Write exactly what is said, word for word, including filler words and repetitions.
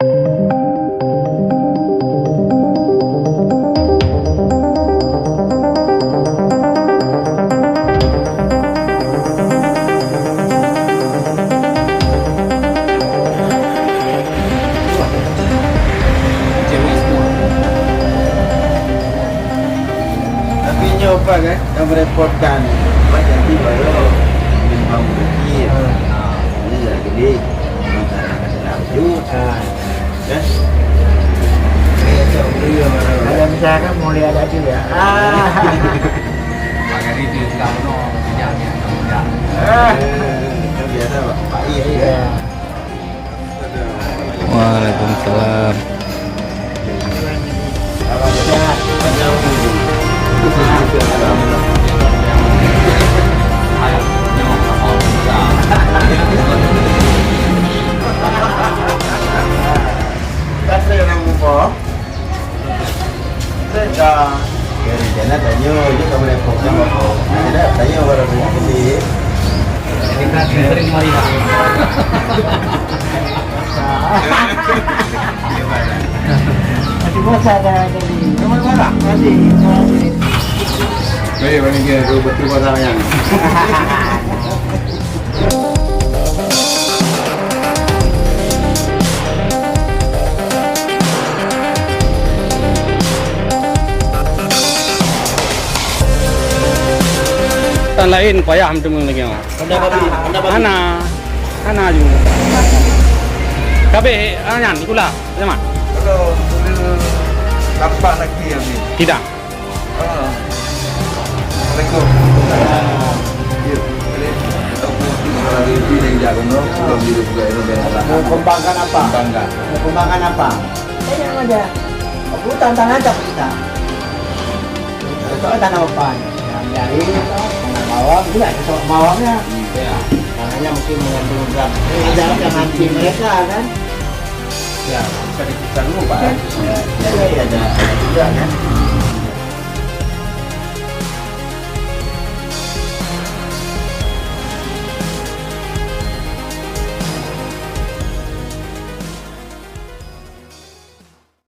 Tapi nyoe apa kan, yang merepotkan. Apa jadi baru memang berpikir. Ha, ini dah gede. Masalah dah laju. Ha. Kan? Saya tak boleh yang mana. Kalau misalkan mulai ada tu ya. Ah. Maka itu kita no, tidak dia, tidak. Ah. Kan biasa, Pak. Pak, iya, iya. Iya. Waalaikumsalam. Teka. Oke, rencana tanyoe, jeuet ka mulai fokus. Nah, kita tanyoe baru banyak kecil. Kita sering melihat. Masih puasa dah tadi. Kamu marah? Masih, masih. Baik, bagi dia, tu betul pasal yang. Tan laén payah meuteumé lagèe nyoe. Honda babi, Honda babi. Hana, hana ju. Kabeh, ah, nyan, sikula, sama. Kalau boleh tampak lagi yang ni. Tidak. Ah. Assalamualaikum. Ya. Jadi, kita pun lagi di Jaya Guna, belum di Jaya Guna. Mau kembangkan apa? Kembangkan. Mau kembangkan apa? Saya yang ada. Aku tantangan tak kita. Itu tanah apa? Yang dari tanah bawang, juga itu tanah bawangnya. Ya. Tanahnya mungkin mengandung zat. Ada yang anti mereka kan? Ya, bisa dipisah dulu, Pak. Ya, ya, ya, ada, ada juga kan.